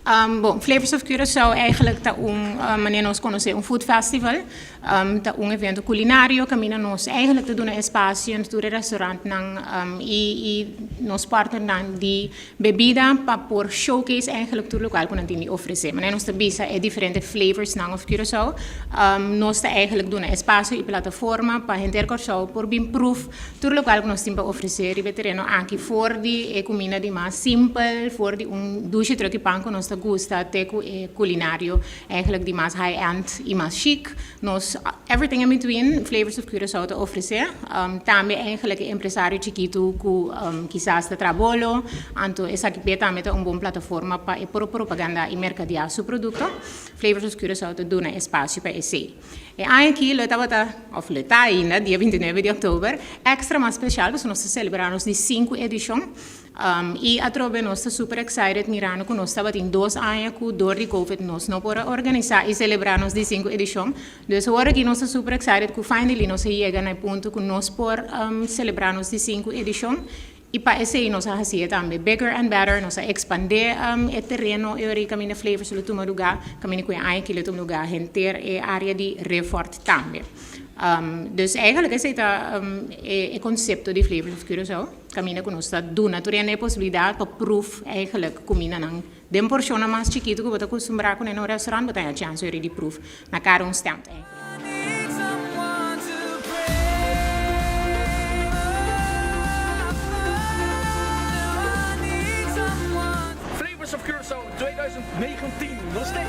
Bon, Flavors of Curaçao eigenlijk ta un, manera nos konosé, un food festival. Ta un evento kulinario kaminda nos eigenlijk ta duna espasio na tur e restaurantnan i nos partnernan di bebida pa por showcase eigenlijk tur lokual ku nan tin di ofresé. Manera nos ta bisa e diferente flavorsnan of Curaçao, nos ta eigenlijk duna espasio i plataforma pa henter Kòrsou por bin pruf tur lokual ku nos tin pa ofresé riba e tereno aki, for di e kuminda di mas simpel, for di un dushi tròki pan ku nos ta gusta te ku e kulinario eigenlijk di mas high end i mas chic. Nos everything in between Flavors of Curaçao ta ofresé. Tambe eigenlijk e empresario chikitu ku kisas ta traha bolo, anto esaki p'e tambe ta un bon plataforma pa e por propaganda i merkadiá su produkto. Flavors of Curaçao ta duna espasio pa esei. E aña aki lo tabata, òf lo ta ainda, dia 29 di òktober, èkstra mas spesial pasobra nos ta selebrá nos di sinku edishon. I atrobe nos ta super excited mirando ku nos tabatin dos aña ku dor di covid nos no por a organisá i selebrá nos di sinku edishon. Dus awor aki nos ta super excited ku finally nos a yega na e punto ku nos por selebrá nos di sinku edishon. I pa esei nos a hasié tambe bigger and better, nos a ekspandé e tereno e ora ei kaminda Flavors lo tuma lugá, kaminda ku e aña aki lo tuma lugá henter e área di Riffort tambe. Dus eigenlijk esei ta e konsepto di Flavors of Curaçao, kaminda ku nos ta duna tur hende e posibilidat pa pruf eigenlijk kumindanan den porshonnan mas chikitu ku bo ta kustumbrá kuné na un restaurant, bo ta haña chèns ora di pruf na kada un stand eigenlijk. Flavors of Curaçao 2019 nos t'ei!